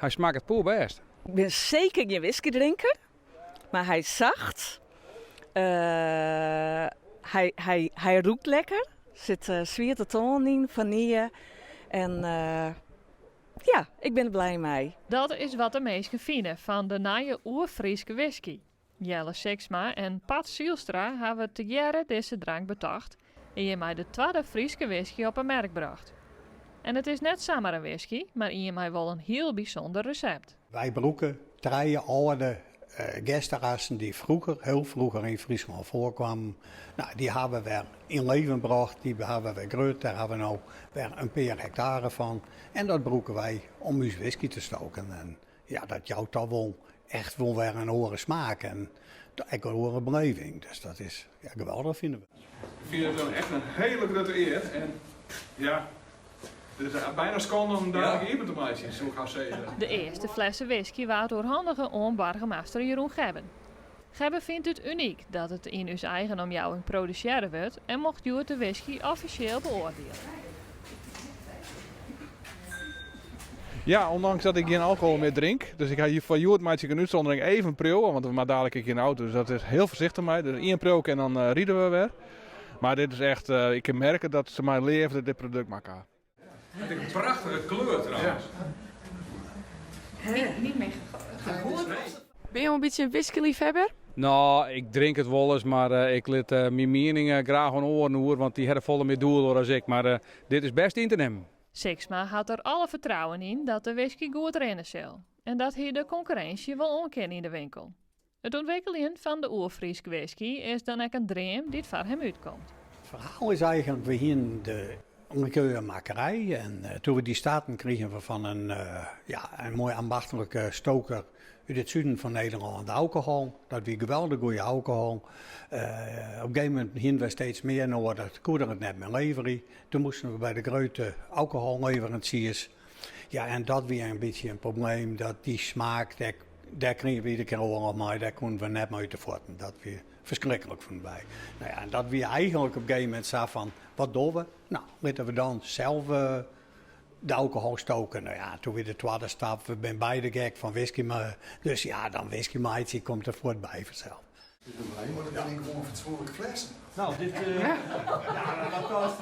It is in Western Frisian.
Hy smakket poerbêst. Ik bin seker gjin whiskydrinker, mar hy is sacht. Hy, hy, hy rûkt lekker. Sit swiete toanen yn, fanylje. En ja, ik bin der blij mei. Dat is wat de minsken fine fan de nije Oerfryske whisky. Jelle Sixma en Pat Zylstra hawwe tegearre dizze drank betocht en hjirmei de twadde Fryske whisky op 'e merk brocht. En it is net samar in whisky, mar ien mei wol in hiel bysûnder resept. Wy brûke trije âlde gersterassen dy't froeger, hiel froeger yn Fryslân foarkwamen. No, dy hawwe we wer yn leven brocht, dy hawwe we wer grut, dêr hawwe we no wer in pear hektare fan. En dat brûke wy om ús whisky te stoken. En ja, dat jout toch wol echt wol wer in oare smaak en ek in oare beleving. Dus dat is ja, geweldich fine we. Ik fyn it echt in hiele grutte ear en ja, it is bijna skande om dadelijk iepen te meitsjen, soe ik hast sizze. De earste flesse whisky waard oerhandige oan boargemaster Jeroen Gebben. Gebben fynt it unyk dat it yn ús eigen omjouwing produsearre wurdt en mocht hjoed de whisky offisjeel beoardielje. Ja, ondanks dat ik gjin alkohol mear drink. Dus ik ha hjir foar hjoed meitsje ik in útsûndering even priuwe, want we moatte dadelijk ek yn de auto, dus dat is hiel foarsichtich mei. Dus ien priuwke en dan ride we wer. Mar dit is echt, ik kin merke dat se mei leafde dit produkt makke ha. Het is een prachtige kleur trouwens. Niet meer Binne jo in bytsje in whiskyleafhawwer? No, ik drink it wolris, mar ik lit myn miening graach oan oaren oer, want dy hawwe der folle mear doel oer as ik. Mar dit is bêst yn te nimmen. Sixma hat der alle fertrouwen yn dat de whisky goed rinne sil en dat hy de konkurrinsje wol oan kin yn de winkel. It ûntwikkeljen fan de Oerfrysk whisky is dan ek in dream dy't foar him útkomt. It ferhaal is eigenlik, we hienen de likeurmakkerij en toen we dy starten krigen we fan in, ja, in moai ambachtlike stoker út it suden fan Nederlân de alkohol. Dat wie geweldich goede alkohol. Op in gegeven momint hienen we steeds mear noadich, koe er it net mear leverje. Toen moasten we by de grutte alkoholleveransiers. Ja, en dat wie in bytsje in probleem, dat dy smaak, dêr, dêr krigen we iedere kear oarloch mei, dêr koenen we net mei út de fuotten. Dat wie ferskriklik fûnen wy. No ja, en dat wie eigenlik op in gegeven momint sa fan, wat dogge we? No, litte we dan sels de alkohol stoke. No ja, toen wie de twadde stap, we binne beide gek fan whisky, dus ja, dan whisky meitsje komt der fuort by fansels. Oh, dat binne gewoan fatsoenlike flessen. No, dit. Ja, dat kost.